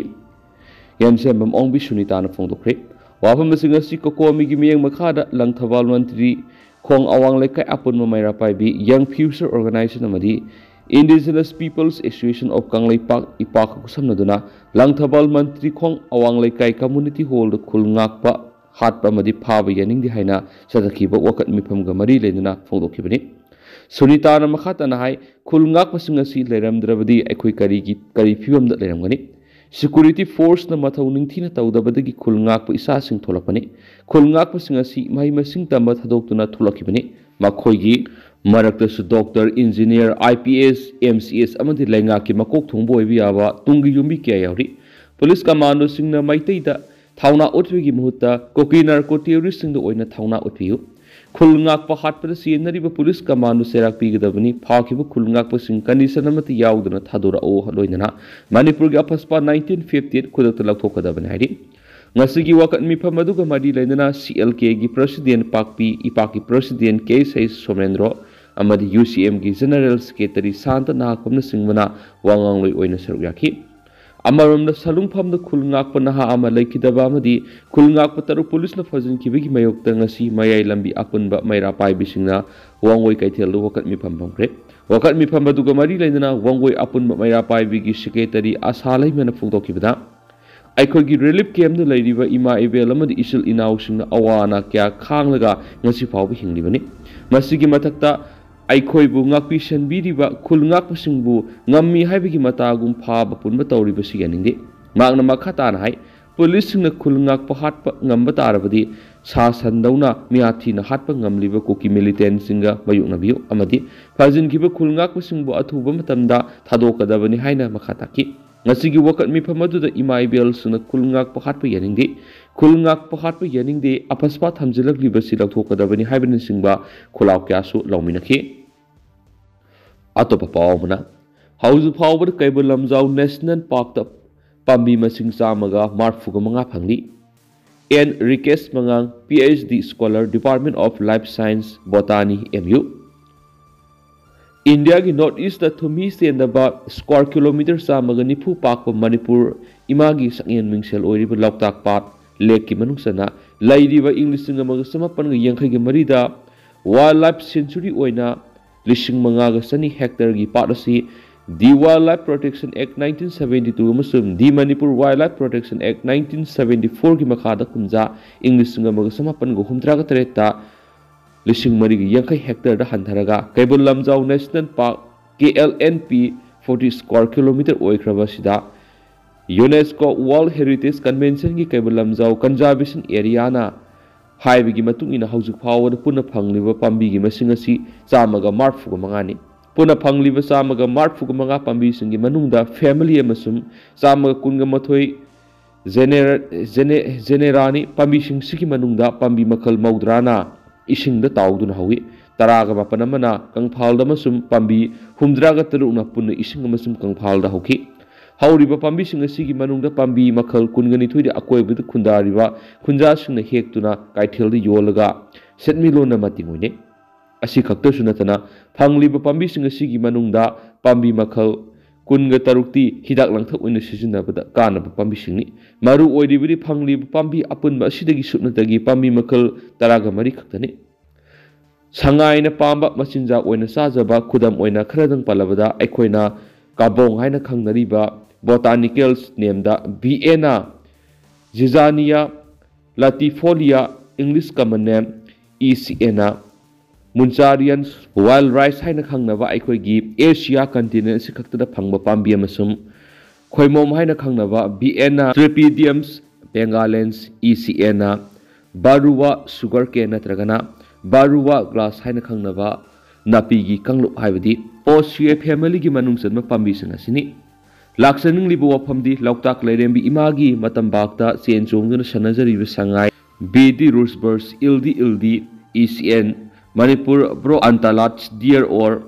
ꯌꯦꯟꯁꯦꯝꯕꯝ ꯑꯣꯡꯕꯤ ꯁꯨꯅꯤꯇꯥꯅ ꯐꯣꯡꯗꯣꯛꯈ꯭ꯔꯦ꯫ ꯋꯥꯐꯝꯁꯤꯡ ꯑꯁꯤ ꯀꯣꯀꯣꯃꯤꯒꯤ ꯃꯤꯠꯌꯦꯡ ꯃꯈꯥꯗ ꯂꯪꯊꯕꯥꯜ ꯃꯟꯇ꯭ꯔꯤ ꯈꯣꯡ ꯑꯋꯥꯡ ꯂꯩꯀꯥꯏ ꯑꯄꯨꯟꯕ ꯃꯩꯔꯥ ꯄꯥꯏꯕꯤ Young Future Organization ꯑꯃꯗꯤ Indigenous Peoples Association of Kangleipak, ꯏꯄꯥꯛꯀ ꯈꯨꯠꯁꯝꯅꯗꯨꯅ Langthabal ꯃꯟꯇ꯭ꯔꯤ ꯈꯣꯡ ꯑꯋꯥꯡ ꯂꯩꯀꯥꯏ community hall ꯗ ꯈꯨꯜ ꯉꯥꯛꯄ ꯍꯥꯠꯄ ꯑꯃꯗꯤ ꯐꯥꯕ ꯌꯥꯅꯤꯡꯗꯦ ꯍꯥꯏꯅ ꯆꯠꯊꯈꯤꯕ ꯋꯥꯀꯠ ꯃꯤꯐꯝꯒ ꯃꯔꯤ ꯂꯩꯅꯅ ꯐꯣꯡꯗꯣꯛꯈꯤꯕꯅꯤ꯫ ꯁꯨꯅꯤꯇꯥꯅ ꯃꯈꯥ ꯇꯥꯅ ꯍꯥꯏ, ꯈꯨꯜ ꯉꯥꯛꯄꯁꯤꯡ ꯑꯁꯤ ꯂꯩꯔꯝꯗ꯭ꯔꯕꯗꯤ ꯑꯩꯈꯣꯏ ꯀꯔꯤꯒꯤ, ꯀꯔꯤ ꯐꯤꯕꯝꯗ ꯂꯩꯔꯝꯒꯅꯤ? Security force ꯅ ꯃꯊꯧ ꯅꯤꯡꯊꯤꯅ ꯇꯧꯗꯕꯗꯒꯤ ꯈꯨꯜ ꯉꯥꯛꯄ ꯏꯆꯥꯁꯤꯡ ꯊꯣꯛꯂꯛꯄꯅꯤ꯫ ꯈꯨꯜ ꯉꯥꯛꯄꯁꯤꯡ ꯑꯁꯤ ꯃꯍꯩ ꯃꯁꯤꯡ ꯇꯝꯕ ꯊꯥꯗꯣꯛꯇꯨꯅ ꯊꯣꯛꯂꯛꯈꯤꯕꯅꯤ꯫ ꯃꯈꯣꯏꯒꯤ ꯃꯔꯛꯇꯁꯨ doctor, engineer, I P S, M C S ꯑꯃꯗꯤ ꯂꯩꯉꯥꯛꯀꯤ ꯃꯀꯣꯛ ꯊꯣꯡꯕ ꯑꯣꯏꯕ ꯌꯥꯕ ꯇꯨꯡꯒꯤ ꯌꯨꯝꯕꯤ ꯀꯌꯥ ꯌꯥꯎꯔꯤ꯫ ꯄꯨꯂꯤꯁ ꯀꯃꯥꯟꯗꯣꯁꯤꯡꯅ ꯃꯩꯇꯩꯗ ꯊꯧꯅꯥ ꯎꯠꯄꯒꯤ ꯃꯍꯨꯠꯇ ꯀꯨꯀꯤ narco terrorist ꯁꯤꯡꯗ ꯑꯣꯏꯅ ꯊꯧꯅꯥ ꯎꯠꯄꯤꯌꯨ꯫ ꯈꯨꯜ ꯉꯥꯛꯄ ꯍꯥꯠꯄꯗ ꯆꯦꯟꯅꯔꯤꯕ ꯄꯨꯂꯤꯁ ꯀꯃꯥꯟꯗꯣ ꯆꯩꯔꯥꯛ ꯄꯤꯒꯗꯕꯅꯤ꯫ ꯐꯥꯈꯤꯕ ꯈꯨꯜ ꯉꯥꯛꯄꯁꯤꯡ condition ꯑꯃꯠꯇ ꯌꯥꯎꯗꯅ ꯊꯥꯗꯣꯔꯛꯎ, ꯂꯣꯏꯅꯅ ꯃꯅꯤꯄꯨꯔꯒꯤ ꯑꯐꯁꯄꯥ nineteen fifty eight ꯈꯨꯗꯛꯇ ꯂꯧꯊꯣꯛꯀꯗꯕꯅꯤ ꯍꯥꯏꯔꯤ꯫ ꯉꯁꯤꯒꯤ ꯋꯥꯀꯠ ꯃꯤꯐꯝ ꯑꯗꯨꯒ ꯃꯔꯤ ꯂꯩꯅꯅ C L K ꯒꯤ president ꯄꯥꯛꯄꯤ, ꯏꯄꯥꯛꯀꯤ president K ꯁꯍꯤ ꯁꯣꯃꯦꯟꯗ꯭ꯔꯣ ꯑꯃꯗꯤ U C M ꯒꯤ general secretary ꯁꯥꯟꯇ ꯅꯍꯥꯛꯄꯝꯅꯆꯤꯡꯕꯅ ꯋꯥ ꯉꯥꯡꯂꯣꯏ ꯑꯣꯏꯅ ꯁꯔꯨꯛ ꯌꯥꯈꯤ꯫ ꯑꯃꯔꯣꯝꯗ ꯁꯂꯨꯡꯐꯝꯗ ꯈꯨꯜ ꯉꯥꯛꯄ ꯅꯍꯥ ꯑꯃ ꯂꯩꯈꯤꯗꯕ ꯑꯃꯗꯤ ꯈꯨꯜ ꯉꯥꯛꯄ ꯇꯔꯨꯛ ꯄꯨꯂꯤꯁꯅ ꯐꯥꯖꯤꯟꯈꯤꯕꯒꯤ ꯃꯥꯌꯣꯛꯇ ꯉꯁꯤ ꯃꯌꯥꯏ ꯂꯝꯕꯤ ꯑꯄꯨꯟꯕ ꯃꯩꯔꯥ ꯄꯥꯏꯕꯤꯁꯤꯡꯅ ꯋꯥꯡꯒꯣꯏ ꯀꯩꯊꯦꯜꯗ ꯋꯥꯀꯠ ꯃꯤꯐꯝ ꯐꯝꯈ꯭ꯔꯦ꯫ ꯋꯥꯀꯠ ꯃꯤꯐꯝ ꯑꯗꯨꯒ ꯃꯔꯤ ꯂꯩꯅꯅ ꯋꯥꯡꯒꯣꯏ ꯑꯄꯨꯟꯕ ꯃꯩꯔꯥ ꯄꯥꯏꯕꯤꯒꯤ secretary ꯑꯁꯥ ꯂꯩꯃꯅ ꯐꯣꯡꯗꯣꯛꯈꯤꯕꯗ, ꯑꯩꯈꯣꯏꯒꯤ relief camp ꯇ ꯂꯩꯔꯤꯕ ꯏꯃꯥ ꯏꯕꯦꯜ ꯑꯃꯗꯤ ꯏꯆꯤꯜ ꯏꯅꯥꯎꯁꯤꯡꯅ ꯑꯋꯥ ꯑꯅꯥ ꯀꯌꯥ ꯈꯥꯡꯂꯒ ꯉꯁꯤ ꯐꯥꯎꯕ ꯍꯤꯡꯂꯤꯕꯅꯤ꯫ ꯃꯁꯤꯒꯤ ꯃꯊꯛꯇ ꯑꯩꯈꯣꯏꯕꯨ ꯉꯥꯛꯄꯤ ꯁꯦꯟꯕꯤꯔꯤꯕ ꯈꯨꯜ ꯉꯥꯛꯄꯁꯤꯡꯕꯨ ꯉꯝꯃꯤ ꯍꯥꯏꯕꯒꯤ ꯃꯇꯥꯒꯨꯝ ꯐꯥꯕ ꯄꯨꯟꯕ ꯇꯧꯔꯤꯕꯁꯤ ꯌꯥꯅꯤꯡꯗꯦ꯫ ꯃꯍꯥꯛꯅ ꯃꯈꯥ ꯇꯥꯅ ꯍꯥꯏ, ꯄꯨꯂꯤꯁꯁꯤꯡꯅ ꯈꯨꯜ ꯉꯥꯛꯄ ꯍꯥꯠꯄ ꯉꯝꯕ ꯇꯥꯔꯕꯗꯤ ꯁꯥ ꯁꯟꯗꯧꯅ ꯃꯤꯌꯥꯊꯤꯅ ꯍꯥꯠꯄ ꯉꯝꯂꯤꯕ ꯀꯨꯀꯤ militant ꯁꯤꯡꯒ ꯃꯥꯌꯣꯛꯅꯕꯤꯌꯨ ꯑꯃꯗꯤ ꯐꯥꯖꯤꯟꯈꯤꯕ ꯈꯨꯜ ꯉꯥꯛꯄꯁꯤꯡꯕꯨ ꯑꯊꯨꯕ ꯃꯇꯝꯗ ꯊꯥꯗꯣꯛꯀꯗꯕꯅꯤ ꯍꯥꯏꯅ ꯃꯈꯥ ꯇꯥꯈꯤ꯫ ꯉꯁꯤꯒꯤ ꯋꯥꯀꯠ ꯃꯤꯐꯝ ꯑꯗꯨꯗ ꯏꯃꯥ ꯏꯕꯦꯜꯁꯤꯡꯅ ꯈꯨꯜ ꯉꯥꯛꯄ ꯍꯥꯠꯄ ꯌꯥꯅꯤꯡꯗꯦ, ꯈꯨꯜ ꯉꯥꯛꯄ ꯍꯥꯠꯄ ꯌꯥꯅꯤꯡꯗꯦ, ꯑꯐꯁꯄꯥ ꯊꯝꯖꯤꯜꯂꯛꯂꯤꯕꯁꯤ ꯂꯧꯊꯣꯛꯀꯗꯕꯅꯤ ꯍꯥꯏꯕꯅꯆꯤꯡꯕ ꯈꯣꯜꯂꯥꯎ ꯀꯌꯥꯁꯨ ꯂꯥꯎꯃꯤꯟꯅꯈꯤ꯫ ꯑꯇꯣꯞꯄ ꯄꯥꯎ ꯑꯃꯅ, ꯍꯧꯖꯤꯛ ꯐꯥꯎꯕꯗ ꯀꯩꯕꯨꯜ ꯂꯝꯖꯥꯎ ꯅꯦꯁꯅꯦꯜ ꯄꯥꯔꯛꯇ ꯄꯥꯝꯕꯤ ꯃꯁꯤꯡ ꯆꯥꯝꯃꯒ ꯃꯔꯤꯐꯨꯒ ꯃꯉꯥ ꯐꯪꯂꯤ꯫ ꯑꯦꯟ ꯔꯤꯀꯦꯁ ꯃꯉꯥꯡ, P H D scholar, department of life science, botany, M U. ꯏꯟꯗꯤꯌꯥꯒꯤ ꯅꯣꯔꯠ ꯏꯁꯇ ꯊꯨꯝꯍꯤ ꯆꯦꯟꯗꯕ ꯁ꯭ꯀ꯭ꯋꯥꯔ ꯀꯤꯂꯣꯃꯤꯇꯔ ꯆꯥꯝꯃꯒ ꯅꯤꯐꯨ ꯄꯥꯛꯄ ꯃꯅꯤꯄꯨꯔ ꯏꯃꯥꯒꯤ ꯁꯛꯍꯦꯟ ꯃꯤꯡꯁꯦꯜ ꯑꯣꯏꯔꯤꯕ ꯂꯣꯛꯇꯥꯛ ꯄꯥꯠ ꯂꯦꯛꯀꯤ ꯃꯅꯨꯡ ꯆꯟꯅ ꯂꯩꯔꯤꯕ ꯏꯪ ꯂꯤꯁꯤꯡ ꯑꯃꯒ ꯆꯃꯥꯄꯟꯒ ꯌꯥꯡꯈꯩꯒ ꯃꯔꯤꯗ ꯋꯥꯏꯜ ꯂꯥꯏꯐ ꯁꯦꯟꯆꯨꯔꯤ ꯑꯣꯏꯅ ꯂꯤꯁꯤꯡ ꯃꯉꯥꯒ ꯆꯅꯤ ꯍꯦꯛꯇꯔꯒꯤ ꯄꯥꯠ ꯑꯁꯤ ꯗꯤ ꯋꯥꯏꯜ ꯂꯥꯏꯐ ꯄ꯭ꯔꯣꯇꯦꯛꯁꯟ ꯑꯦꯛ ꯅꯥꯏꯟꯇꯤꯟ ꯁꯕꯦꯟꯇꯤ ꯇꯨ ꯑꯃꯁꯨꯡ ꯗꯤ ꯃꯅꯤꯄꯨꯔ ꯋꯥꯏꯜ ꯂꯥꯏꯐ ꯄ꯭ꯔꯣꯇꯦꯛꯁꯟ ꯑꯦꯛ ꯅꯥꯏꯟꯇꯤꯟ ꯁꯕꯦꯟꯇꯤ ꯐꯣꯔꯒꯤ ꯃꯈꯥꯗ ꯀꯨꯝꯖꯥ ꯏꯪ ꯂꯤꯁꯤꯡ ꯑꯃꯒ ꯆꯃꯥꯄꯟꯒ ꯍꯨꯝꯗ꯭ꯔꯥꯒ ꯇꯔꯦꯠꯇ ꯂꯤꯁꯤꯡ ꯃꯔꯤꯒ ꯌꯥꯡꯈꯩ ꯍꯦꯛꯇꯔꯗ ꯍꯟꯊꯔꯒ Keibul Lamjao national park, K L N P, forty square kilometre ꯑꯣꯏꯈ꯭ꯔꯕ ꯑꯁꯤꯗ ꯌꯨꯅꯦꯁꯀꯣ ꯋꯥꯔꯜꯗ ꯍꯦꯔꯤꯇꯦꯖ ꯀꯟꯚꯦꯟꯁꯟꯒꯤ ꯀꯩꯕꯨꯜ ꯂꯝꯖꯥꯎ ꯀꯟꯖꯥꯔꯕꯦꯁꯟ ꯑꯦꯔꯤꯌꯥꯅ ꯍꯥꯏꯕꯒꯤ ꯃꯇꯨꯡ ꯏꯟꯅ ꯍꯧꯖꯤꯛ ꯐꯥꯎꯕꯗ ꯄꯨꯟꯅ ꯐꯪꯂꯤꯕ ꯄꯥꯝꯕꯤꯒꯤ ꯃꯁꯤꯡ ꯑꯁꯤ ꯆꯥꯝꯃꯒ ꯃꯔꯤꯐꯨꯒ ꯃꯉꯥꯅꯤ꯫ ꯄꯨꯟꯅ ꯐꯪꯂꯤꯕ ꯆꯥꯝꯃꯒ ꯃꯔꯤꯐꯨꯒ ꯃꯉꯥ ꯄꯥꯝꯕꯤꯁꯤꯡꯒꯤ ꯃꯅꯨꯡꯗ ꯐꯦꯃꯤꯂꯤ ꯑꯃꯁꯨꯡ ꯆꯥꯝꯃꯒ ꯀꯨꯟꯒ ꯃꯥꯊꯣꯏ ꯖꯦꯅꯦꯔ-, ꯖꯦꯅꯦ-, ꯖꯦꯅꯦꯔꯥꯅꯤ꯫ ꯄꯥꯝꯕꯤꯁꯤꯡꯁꯤꯒꯤ ꯃꯅꯨꯡꯗ ꯄꯥꯝꯕꯤ ꯃꯈꯜ ꯃꯧꯗ꯭ꯔꯥꯅ ꯏꯁꯤꯡꯗ ꯇꯥꯎꯗꯨꯅ ꯍꯧꯏ꯫ ꯇꯔꯥꯒ ꯃꯥꯄꯟ ꯑꯃꯅ ꯀꯪꯐꯥꯜꯗ ꯑꯃꯁꯨꯡ ꯄꯥꯝꯕꯤ ꯍꯨꯝꯗ꯭ꯔꯥꯒ ꯇꯔꯨꯛꯅ ꯄꯨꯟꯅ ꯏꯁꯤꯡ ꯑꯃꯁꯨꯡ ꯀꯪꯐꯥꯜꯗ ꯍꯧꯈꯤ꯫ ꯍꯧꯔꯤꯕ ꯄꯥꯝꯕꯤꯁꯤꯡ ꯑꯁꯤꯒꯤ ꯃꯅꯨꯡꯗ ꯄꯥꯝꯕꯤ ꯃꯈꯜ ꯀꯨꯟꯒ ꯅꯤꯊꯣꯏꯗꯤ ꯑꯀꯣꯏꯕꯗ ꯈꯨꯟꯗꯥꯔꯤꯕ ꯈꯨꯟꯖꯥꯁꯤꯡꯅ ꯍꯦꯛꯇꯨꯅ ꯀꯩꯊꯦꯜꯗ ꯌꯣꯜꯂꯒ ꯁꯦꯟꯃꯤꯠꯂꯣꯟꯗ ꯃꯇꯦꯡ ꯑꯣꯏꯅꯩ꯫ ꯑꯁꯤ ꯈꯛꯇꯁꯨ ꯅꯠꯇꯅ ꯐꯪꯂꯤꯕ ꯄꯥꯝꯕꯤꯁꯤꯡ ꯑꯁꯤꯒꯤ ꯃꯅꯨꯡꯗ ꯄꯥꯝꯕꯤ ꯃꯈꯜ ꯀꯨꯟꯒ ꯇꯔꯨꯛꯇꯤ ꯍꯤꯗꯥꯛ ꯂꯥꯡꯊꯛ ꯑꯣꯏꯅ ꯁꯤꯖꯤꯟꯅꯕꯗ ꯀꯥꯟꯅꯕ ꯄꯥꯝꯕꯤꯁꯤꯡꯅꯤ꯫ ꯃꯔꯨ ꯑꯣꯏꯔꯤꯕꯗꯤ ꯐꯪꯂꯤꯕ ꯄꯥꯝꯕꯤ ꯑꯄꯨꯟꯕ ꯑꯁꯤꯗꯒꯤ ꯁꯨꯞꯅꯇꯒꯤ ꯄꯥꯝꯕꯤ ꯃꯈꯜ ꯇꯔꯥꯒ ꯃꯔꯤ ꯈꯛꯇꯅꯤ꯫ ꯁꯉꯥꯏꯅ ꯄꯥꯝꯕ ꯃꯆꯤꯟꯖꯥꯛ ꯑꯣꯏꯅ ꯆꯥꯖꯕ, ꯈꯨꯗꯝ ꯑꯣꯏꯅ ꯈꯔꯗꯪ ꯄꯜꯂꯕꯗ, ꯑꯩꯈꯣꯏꯅ ꯀꯥꯕꯣꯡ ꯍꯥꯏꯅ ꯈꯪꯅꯔꯤꯕ botanical nameꯗ ꯕꯤ ꯑꯦꯟꯅ, Zizania latifolia, English common name, E C ꯑꯦꯟꯅ, ꯃꯨꯟꯆꯥꯔꯤꯌꯟ ꯋꯥꯏꯜ ꯔꯥꯏꯁ ꯍꯥꯏꯅ ꯈꯪꯅꯕ ꯑꯩꯈꯣꯏꯒꯤ ꯑꯦꯁꯤꯌꯥ ꯀꯟꯇꯤꯅꯦꯟ ꯑꯁꯤ ꯈꯛꯇꯗ ꯐꯪꯕ ꯄꯥꯝꯕꯤ ꯑꯃꯁꯨꯡ ꯈꯣꯏꯃꯣꯝ ꯍꯥꯏꯅ ꯈꯪꯅꯕ B ꯑꯦꯟꯅ, Trapidium bengalensis, E C ꯑꯦꯟꯅ, ꯕꯥꯔꯨꯋꯥ sugar ꯀꯦꯟ ꯅꯠꯇ꯭ꯔꯒꯅ ꯕꯥꯔꯨꯋꯥ ꯒ꯭ꯔꯥꯁ ꯍꯥꯏꯅ ꯈꯪꯅꯕ ꯅꯥꯄꯤꯒꯤ ꯀꯥꯡꯂꯨꯞ ꯍꯥꯏꯕꯗꯤ ꯄꯣꯁꯤꯌꯦ ꯐꯦꯃꯤꯂꯤꯒꯤ ꯃꯅꯨꯡ ꯆꯟꯕ ꯄꯥꯝꯕꯤꯁꯤꯡ ꯑꯁꯤꯅꯤ꯫ ꯂꯥꯛꯆꯅꯤꯡꯂꯤꯕ ꯋꯥꯐꯝꯗꯤ ꯂꯣꯛꯇꯥꯛ ꯂꯥꯏꯔꯦꯝꯕꯤ ꯏꯃꯥꯒꯤ ꯃꯇꯝꯕꯥꯛꯇ ꯆꯦꯟ ꯆꯣꯡꯗꯨꯅ ꯁꯥꯟꯅꯖꯔꯤꯕ ꯁꯉꯥꯏ, B D Rucervus, eldii eldii, E C N, Manipur brow antlered deer or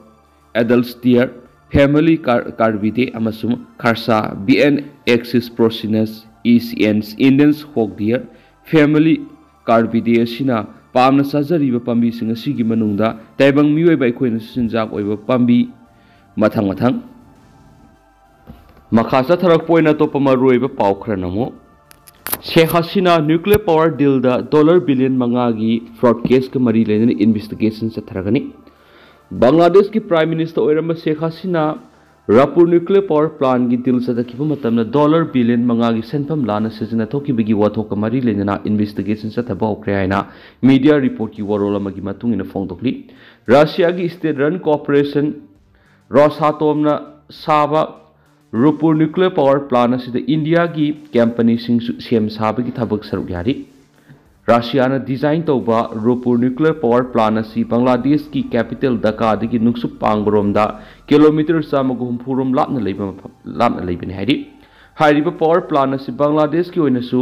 ꯑꯦꯗꯜꯁ ꯗꯤꯌꯔ, Family Car- Carbidae ꯑꯃꯁꯨꯡ Kharsa B N Axis porcinus, E C N Indians hog deer, Family Carbidae ꯑꯁꯤꯅ ꯄꯥꯝꯅ ꯆꯥꯖꯔꯤꯕ ꯄꯥꯝꯕꯤꯁꯤꯡ ꯑꯁꯤꯒꯤ ꯃꯅꯨꯡꯗ ꯇꯥꯏꯕꯪ ꯃꯤꯑꯣꯏꯕ ꯑꯩꯈꯣꯏꯅꯁꯨ ꯆꯤꯟꯖꯥꯛ ꯑꯣꯏꯕ ꯄꯥꯝꯕꯤ ꯃꯊꯪ ꯃꯊꯪ꯫ ꯃꯈꯥ ꯆꯠꯊꯔꯛꯄ ꯑꯣꯏꯅ ꯑꯇꯣꯞꯄ ꯃꯔꯨꯑꯣꯏꯕ ꯄꯥꯎ ꯈꯔꯅ ꯑꯃꯨꯛ, ꯁꯦꯈ Hasina nuclear power dealꯗ dollar billion ꯃꯉꯥꯒꯤ fraud caseꯀ ꯃꯔꯤ ꯂꯩꯅꯅ investigation ꯆꯠꯊꯔꯒꯅꯤ꯫ ꯕꯪꯒ꯭ꯂꯥꯗꯦꯁꯀꯤ Prime Minister ꯑꯣꯏꯔꯝꯕ ꯁꯦꯈ ꯍꯁꯤꯅꯥ ꯔꯥꯄꯨꯔ nuclear power plantꯀꯤ deal ꯆꯠꯊꯈꯤꯕ ꯃꯇꯝꯗ dollar billion ꯃꯉꯥꯒꯤ ꯁꯦꯟꯐꯝ ꯂꯥꯟꯅ ꯁꯤꯖꯤꯟꯅꯊꯣꯛꯈꯤꯕꯒꯤ ꯋꯥꯊꯣꯛꯀ ꯃꯔꯤ ꯂꯩꯅꯅ investigation ꯆꯠꯊꯕ ꯍꯧꯈ꯭ꯔꯦ ꯍꯥꯏꯅ media reportꯀꯤ ꯋꯥꯔꯣꯜ ꯑꯃꯒꯤ ꯃꯇꯨꯡ ꯏꯟꯅ ꯐꯣꯡꯗꯣꯛꯂꯤ꯫ ꯔꯁꯤꯌꯥꯒꯤ state run corporation Rosatomꯅ ꯁꯥꯕ ꯔꯨꯄꯨꯔ nuclear power plant ꯑꯁꯤꯗ ꯏꯟꯗꯤꯌꯥꯒꯤ companyꯁꯤꯡꯁꯨ ꯁꯦꯝ ꯁꯥꯕꯒꯤ ꯊꯕꯛ ꯁꯔꯨꯛ ꯌꯥꯔꯤ꯫ ꯔꯁꯤꯌꯥꯅ design ꯇꯧꯕ ꯔꯨꯄꯨꯔ nuclear power plant ꯑꯁꯤ ꯕꯪꯒ꯭ꯂꯥꯗꯦꯁꯀꯤ capital ꯙꯥꯀꯥꯗꯒꯤ ꯅꯨꯡꯁꯨꯞ ꯄꯥꯡꯕꯔꯣꯝꯗ kilometre ꯆꯥꯝꯃꯒ ꯍꯨꯝꯐꯨ ꯔꯣꯝ ꯂꯥꯞꯅ ꯂꯩꯕ ꯃꯐꯝ ꯂꯥꯞꯅ ꯂꯩꯕꯅꯤ ꯍꯥꯏꯔꯤ꯫ ꯍꯥꯏꯔꯤꯕ power plant ꯑꯁꯤ ꯕꯪꯒ꯭ꯂꯥꯗꯦꯁꯀꯤ ꯑꯣꯏꯅꯁꯨ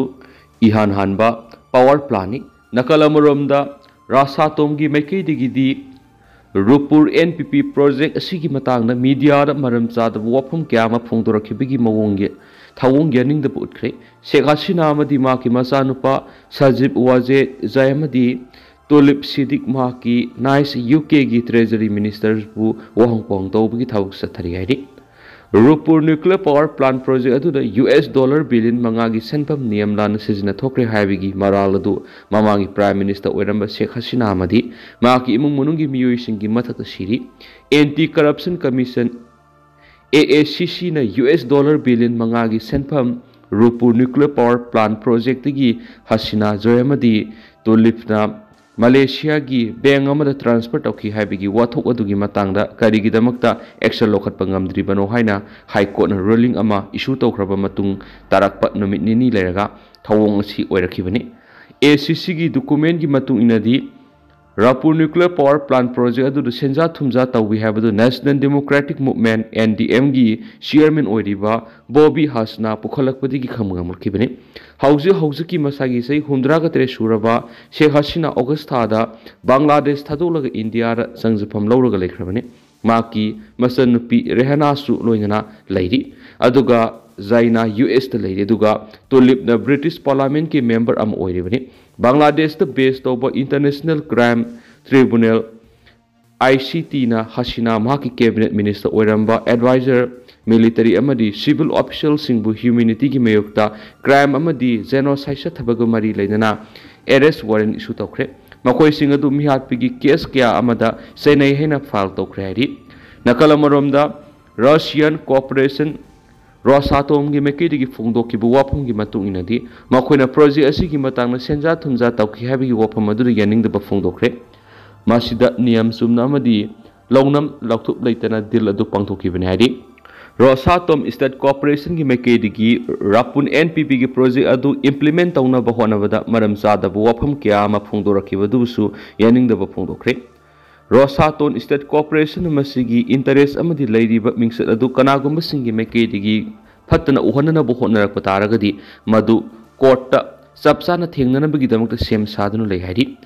ꯏꯍꯥꯟ ꯍꯥꯟꯕ power plantꯅꯤ꯫ ꯅꯥꯀꯜ ꯑꯃꯔꯣꯝꯗ ꯔꯥꯁꯥꯇꯣꯝꯒꯤ ꯃꯥꯏꯀꯩꯗꯒꯤꯗꯤ ꯔꯨꯄꯨꯔ N P P project ꯑꯁꯤꯒꯤ ꯃꯇꯥꯡꯗ mediaꯗ ꯃꯔꯝ ꯆꯥꯗꯕ ꯋꯥꯐꯝ ꯀꯌꯥ ꯑꯃ ꯐꯣꯡꯗꯣꯔꯛꯈꯤꯕꯒꯤ ꯃꯑꯣꯡꯒꯤ ꯊꯧꯑꯣꯡ ꯌꯥꯅꯤꯡꯗꯕ ꯎꯠꯈ꯭ꯔꯦ꯫ ꯁꯦꯈ ꯍꯁꯤꯅꯥ ꯑꯃꯗꯤ ꯃꯍꯥꯛꯀꯤ ꯃꯆꯥꯅꯨꯄꯥ ꯁꯖꯤꯕ ꯋꯥꯖꯦꯖꯥꯏ ꯑꯃꯗꯤ ꯇꯨꯂꯤꯞ ꯁꯤꯗꯤꯛ ꯃꯍꯥꯛꯀꯤ niece UKꯒꯤ Treasury Ministerꯕꯨ ꯋꯥꯍꯪ ꯄꯥꯎꯍꯪ ꯇꯧꯕꯒꯤ ꯊꯕꯛ ꯆꯠꯊꯔꯤ ꯍꯥꯏꯔꯤ꯫ ꯔꯨꯄꯨꯔ nuclear power plant project ꯑꯗꯨꯗ U S dollar billion ꯃꯉꯥꯒꯤ ꯁꯦꯟꯐꯝ ꯅꯤꯌꯝ ꯂꯥꯟꯅ ꯁꯤꯖꯤꯟꯅꯊꯣꯛꯈ꯭ꯔꯦ ꯍꯥꯏꯕꯒꯤ ꯃꯔꯥꯜ ꯑꯗꯨ ꯃꯃꯥꯡꯒꯤ Prime Minister ꯑꯣꯏꯔꯝꯕ ꯁꯦꯈ ꯍꯁꯤꯅꯥ ꯑꯃꯗꯤ ꯃꯍꯥꯛꯀꯤ ꯏꯃꯨꯡ ꯃꯅꯨꯡꯒꯤ ꯃꯤꯑꯣꯏꯁꯤꯡꯒꯤ ꯃꯊꯛꯇ ꯁꯤꯔꯤ꯫ Anti Corruption Commission, A A C Cꯅ U S dollar billion ꯃꯉꯥꯒꯤ ꯁꯦꯟꯐꯝ ꯔꯨꯄꯨꯔ nuclear power plant projectꯇꯒꯤ ꯍꯁꯤꯅꯥ ꯖꯣꯏ ꯑꯃꯗꯤ ꯇꯨꯂꯤꯞꯅ ꯃꯂꯦꯁꯤꯌꯥꯒꯤ bank ꯑꯃꯗ transfer ꯇꯧꯈꯤ ꯍꯥꯏꯕꯒꯤ ꯋꯥꯊꯣꯛ ꯑꯗꯨꯒꯤ ꯃꯇꯥꯡꯗ ꯀꯔꯤꯒꯤꯗꯃꯛꯇ action ꯂꯧꯈꯠꯄ ꯉꯝꯗ꯭ꯔꯤꯕꯅꯣ ꯍꯥꯏꯅ High Courtꯅ ruling ꯑꯃ issue ꯇꯧꯈ꯭ꯔꯕ ꯃꯇꯨꯡ ꯇꯥꯔꯛꯄ ꯅꯨꯃꯤꯠ ꯅꯤꯅꯤ ꯂꯩꯔꯒ ꯊꯧꯑꯣꯡ ꯑꯁꯤ ꯑꯣꯏꯔꯛꯈꯤꯕꯅꯤ꯫ A C Cꯒꯤ documentꯒꯤ ꯃꯇꯨꯡ ꯏꯟꯅꯗꯤ, ꯔꯥꯄꯨꯔ nuclear power plant project ꯑꯗꯨꯗ ꯁꯦꯟꯖꯥ ꯊꯨꯝꯖꯥ ꯇꯧꯏ ꯍꯥꯏꯕꯗꯨ National Democratic Movement, N D Mꯒꯤ chairman ꯑꯣꯏꯔꯤꯕ ꯕꯣꯕꯤ ꯍꯥꯁꯅꯥ ꯄꯨꯈꯠꯂꯛꯄꯗꯒꯤ ꯈꯪꯕ ꯉꯝꯂꯛꯈꯤꯕꯅꯤ꯫ ꯍꯧꯖꯤꯛ ꯍꯧꯖꯤꯛꯀꯤ ꯃꯁꯥꯒꯤ ꯆꯍꯤ ꯍꯨꯝꯗ꯭ꯔꯥꯒ ꯇꯔꯦꯠ ꯁꯨꯔꯕ ꯁꯦꯈ ꯍꯁꯤꯅꯥ August ꯊꯥꯗ ꯕꯪꯒ꯭ꯂꯥꯗꯦꯁ ꯊꯥꯗꯣꯛꯂꯒ ꯏꯟꯗꯤꯌꯥꯗ ꯆꯪꯖꯐꯝ ꯂꯧꯔꯒ ꯂꯩꯈ꯭ꯔꯕꯅꯤ꯫ ꯃꯍꯥꯛꯀꯤ ꯃꯆꯟꯅꯨꯄꯤ ꯔꯦꯍꯥꯅꯥꯁꯨ ꯂꯣꯏꯅꯅ ꯂꯩꯔꯤ꯫ ꯑꯗꯨꯒ ꯖꯥꯏꯅꯥ ꯌꯨ ꯑꯦꯁꯇ ꯂꯩꯔꯤ꯫ ꯑꯗꯨꯒ ꯇꯨꯂꯤꯞꯅ ꯕ꯭ꯔꯤꯇꯤꯁ ꯄꯥꯔꯂꯥꯃꯦꯟꯠꯀꯤ ꯃꯦꯝꯕꯔ ꯑꯃ ꯑꯣꯏꯔꯤꯕꯅꯤ꯫ ꯕꯪꯒ꯭ꯂꯥꯗꯦꯁꯇ ꯕꯦꯁ ꯇꯧꯕ international crime ꯇ꯭ꯔꯤꯕꯨꯅꯦꯜ, I C ꯇꯤꯅ Hasina ꯃꯍꯥꯛꯀꯤ ꯀꯦꯕꯤꯅꯦꯠ ꯃꯤꯅꯤꯁꯇꯔ ꯑꯣꯏꯔꯝꯕ ꯑꯦꯗꯚꯥꯏꯖꯔ, ꯃꯤꯂꯤꯇꯔꯤ ꯑꯃꯗꯤ ꯁꯤꯚꯤꯜ ꯑꯣꯐꯤꯁꯤꯌꯦꯜꯁꯤꯡꯕꯨ ꯍ꯭ꯌꯨꯃꯦꯅꯤꯇꯤꯒꯤ ꯃꯥꯌꯣꯛꯇ ꯀ꯭ꯔꯥꯏꯝ ꯑꯃꯗꯤ ꯖꯦꯅꯣꯁꯥꯏꯗ ꯆꯠꯊꯕꯒ ꯃꯔꯤ ꯂꯩꯅꯅ ꯑꯦꯔꯦꯁ ꯋꯥꯔꯦꯟꯠ ꯏꯁꯨ ꯇꯧꯈ꯭ꯔꯦ꯫ ꯃꯈꯣꯏꯁꯤꯡ ꯑꯗꯨ ꯃꯤꯍꯥꯠꯄꯒꯤ ꯀꯦꯁ ꯀꯌꯥ ꯑꯃꯗ ꯆꯩꯅꯩ ꯍꯥꯏꯅ ꯐꯥꯏꯜ ꯇꯧꯈ꯭ꯔꯦ ꯍꯥꯏꯔꯤ꯫ ꯅꯥꯀꯜ ꯑꯃꯔꯣꯝꯗ, ꯔꯁꯤꯌꯥꯟ ꯀꯣꯔꯄꯣꯔꯦꯁꯟ ꯔꯣꯁꯥꯇꯣꯝꯒꯤ ꯃꯥꯏꯀꯩꯗꯒꯤ ꯐꯣꯡꯗꯣꯛꯈꯤꯕ ꯋꯥꯐꯝꯒꯤ ꯃꯇꯨꯡ ꯏꯟꯅꯗꯤ, ꯃꯈꯣꯏꯅ ꯄ꯭ꯔꯣꯖꯦꯛ ꯑꯁꯤꯒꯤ ꯃꯇꯥꯡꯗ ꯁꯦꯟꯖꯥ ꯊꯨꯝꯖꯥ ꯇꯧꯈꯤ ꯍꯥꯏꯕꯒꯤ ꯋꯥꯐꯝ ꯑꯗꯨꯗ ꯌꯥꯅꯤꯡꯗꯕ ꯐꯣꯡꯗꯣꯛꯈ꯭ꯔꯦ꯫ ꯃꯁꯤꯗ ꯅꯤꯌꯝ ꯆꯨꯝꯅ ꯑꯃꯗꯤ ꯂꯧꯅꯝ ꯂꯧꯊꯣꯛ ꯂꯩꯇꯅ ꯗꯤꯜ ꯑꯗꯨ ꯄꯥꯡꯊꯣꯛꯈꯤꯕꯅꯤ ꯍꯥꯏꯔꯤ꯫ ꯔꯣꯁꯥꯇꯣꯝ ꯏꯁꯇꯦꯠ ꯀꯣꯔꯄꯣꯔꯦꯁꯟꯒꯤ ꯃꯥꯏꯀꯩꯗꯒꯤ ꯔꯥꯄꯨꯟ ꯑꯦꯟ ꯄꯤ ꯄꯤꯒꯤ ꯄ꯭ꯔꯣꯖꯦꯛ ꯑꯗꯨ ꯏꯝꯄ꯭ꯂꯤꯃꯦꯟꯠ ꯇꯧꯅꯕ ꯍꯣꯠꯅꯕꯗ ꯃꯔꯝ ꯆꯥꯗꯕ ꯋꯥꯐꯝ ꯀꯌꯥ ꯑꯃ ꯐꯣꯡꯗꯣꯔꯛꯈꯤꯕ ꯑꯗꯨꯕꯨꯁꯨ ꯌꯥꯅꯤꯡꯗꯕ ꯐꯣꯡꯗꯣꯛꯈ꯭ꯔꯦ꯫ ꯔꯣꯁꯥꯇꯣꯟ ꯏꯁꯇꯦꯠ ꯀꯣꯔꯄꯣꯔꯦꯁꯟ ꯃꯁꯤꯒꯤ ꯏꯟꯇꯔꯦꯁ ꯑꯃꯗꯤ ꯂꯩꯔꯤꯕ ꯃꯤꯡꯆꯠ ꯑꯗꯨ ꯀꯅꯥꯒꯨꯝꯕꯁꯤꯡꯒꯤ ꯃꯥꯏꯀꯩꯗꯒꯤ ꯐꯠꯇꯅ ꯎꯍꯟꯅꯅꯕ ꯍꯣꯠꯅꯔꯛꯄ ꯇꯥꯔꯒꯗꯤ, ꯃꯗꯨ ꯀꯣꯔꯠꯇ ꯆꯞ ꯆꯥꯅ ꯊꯦꯡꯅꯅꯕꯒꯤꯗꯃꯛꯇ ꯁꯦꯝ ꯁꯥꯗꯨꯅ ꯂꯩ ꯍꯥꯏꯔꯤ꯫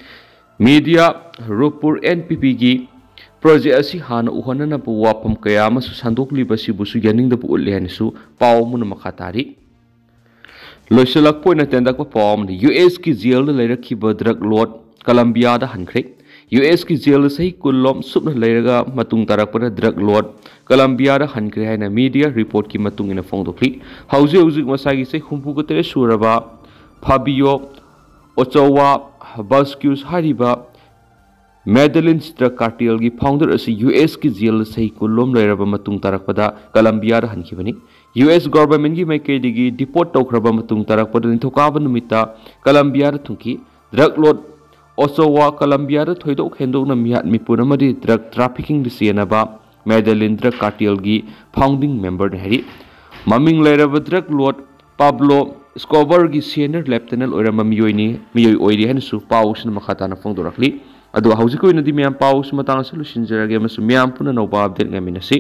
ꯃꯤꯗꯤꯌꯥ ꯔꯨꯄꯨꯔ ꯑꯦꯟ ꯄꯤ ꯄꯤꯒꯤ ꯄ꯭ꯔꯣꯖꯦꯛ ꯑꯁꯤ ꯍꯥꯟꯅ ꯎꯍꯟꯅꯅꯕ ꯋꯥꯐꯝ ꯀꯌꯥ ꯑꯃꯁꯨ ꯁꯟꯗꯣꯛꯂꯤꯕ ꯑꯁꯤꯕꯨꯁꯨ ꯌꯥꯅꯤꯡꯗꯕ ꯎꯠꯂꯦ ꯍꯥꯏꯅꯁꯨ ꯄꯥꯎ ꯑꯃꯅ ꯃꯈꯥ ꯇꯥꯔꯤ꯫ ꯂꯣꯏꯁꯤꯜꯂꯛꯄ ꯑꯣꯏꯅ ꯇꯦꯟꯇꯛꯄ ꯄꯥꯎ ꯑꯃꯗꯤ, ꯌꯨ ꯑꯦꯁꯀꯤ ꯖꯦꯜꯗ ꯂꯩꯔꯛꯈꯤꯕ ꯗ꯭ꯔꯒ ꯂꯣꯔꯗ ꯀꯂꯝꯕꯤꯌꯥꯗ ꯍꯟꯈ꯭ꯔꯦ꯫ ꯌꯨ ꯑꯦꯁꯀꯤ ꯖꯦꯜꯗ ꯆꯍꯤ ꯀꯨꯟ ꯂꯣꯝ ꯁꯨꯞꯅ ꯂꯩꯔꯒ ꯃꯇꯨꯡ ꯇꯥꯔꯛꯄꯗ ꯗ꯭ꯔꯒ ꯂꯣꯔꯗ ꯀꯂꯝꯕꯤꯌꯥꯗ ꯍꯟꯈ꯭ꯔꯦ ꯍꯥꯏꯅ ꯃꯤꯗꯤꯌꯥ ꯔꯤꯄꯣꯔꯠꯀꯤ ꯃꯇꯨꯡ ꯏꯟꯅ ꯐꯣꯡꯗꯣꯛꯂꯤ꯫ ꯍꯧꯖꯤꯛ ꯍꯧꯖꯤꯛ ꯃꯁꯥꯒꯤ ꯆꯍꯤ ꯍꯨꯝꯐꯨꯒ ꯇꯔꯦꯠ ꯁꯨꯔꯕ ꯐꯥꯕꯤꯌꯣ ꯑꯣꯆꯣꯋꯥ ꯕꯁꯀ꯭ꯌꯨꯁ ꯍꯥꯏꯔꯤꯕ ꯃꯦꯗꯂꯤꯟꯁ ꯗ꯭ꯔꯒ ꯀꯥꯔꯇꯦꯜꯒꯤ ꯐꯥꯎꯟꯗꯔ ꯑꯁꯤ ꯌꯨ ꯑꯦꯁꯀꯤ ꯖꯦꯜꯗ ꯆꯍꯤ ꯀꯨꯟ ꯂꯣꯝ ꯂꯩꯔꯕ ꯃꯇꯨꯡ ꯇꯥꯔꯛꯄꯗ ꯀꯂꯝꯕꯤꯌꯥꯗ ꯍꯟꯈꯤꯕꯅꯤ꯫ ꯌꯨ ꯑꯦꯁ ꯒꯣꯚꯔꯟꯃꯦꯟꯠꯀꯤ ꯃꯥꯏꯀꯩꯗꯒꯤ ꯗꯤꯄꯣꯔꯠ ꯇꯧꯈ꯭ꯔꯕ ꯃꯇꯨꯡ ꯇꯥꯔꯛꯄꯗ ꯅꯤꯡꯊꯧꯀꯥꯕ ꯅꯨꯃꯤꯠꯇ ꯀꯂꯝꯕꯤꯌꯥꯗ ꯊꯨꯡꯈꯤ꯫ ꯗ꯭ꯔꯒ ꯂꯣꯔꯗ ꯑꯣꯆꯣꯋꯥ ꯀꯂꯝꯕꯤꯌꯥꯗ ꯊꯣꯏꯗꯣꯛ ꯍꯦꯟꯗꯣꯛꯅ ꯃꯤꯍꯥꯠ ꯃꯤꯄꯨꯟ ꯑꯃꯗꯤ ꯗ꯭ꯔꯒ ꯇ꯭ꯔꯥꯐꯤꯀꯤꯡꯗ ꯆꯦꯟꯅꯕ ꯃꯦꯗꯂꯤꯟ ꯗ꯭ꯔꯒ ꯀꯥꯔꯇꯦꯜꯒꯤ ꯐꯥꯎꯟꯗꯤꯡ ꯃꯦꯝꯕꯔꯅꯤ ꯍꯥꯏꯔꯤ꯫ ꯃꯃꯤꯡ ꯂꯩꯔꯕ ꯗ꯭ꯔꯒ ꯂꯣꯔꯗ ꯄꯥꯕ꯭ꯂꯣ ꯁ꯭ꯀꯣꯕꯔꯒꯤ ꯁꯦꯅꯤꯌꯔ ꯂꯦꯐꯇꯦꯅꯦꯟꯠ ꯑꯣꯏꯔꯝꯕ ꯃꯤꯑꯣꯏꯅꯤ, ꯃꯤꯑꯣꯏ ꯑꯣꯏꯔꯤ ꯍꯥꯏꯅꯁꯨ ꯄꯥꯎ ꯑꯁꯤꯅ ꯃꯈꯥ ꯇꯥꯅ ꯐꯣꯡꯗꯣꯔꯛꯂꯤ꯫ ꯑꯗꯣ ꯍꯧꯖꯤꯛꯀꯤ ꯑꯣꯏꯅꯗꯤ ꯃꯌꯥꯝ ꯄꯥꯎ ꯑꯁꯤ ꯃꯇꯥꯡ ꯑꯁꯤ ꯂꯣꯏꯁꯤꯟꯖꯔꯒꯦ ꯑꯃꯁꯨꯡ ꯃꯌꯥꯝ ꯄꯨꯟꯅ ꯑꯅꯧꯕ ꯑꯞꯗꯦꯠ ꯉꯥꯏꯃꯤꯟꯅꯁꯤ꯫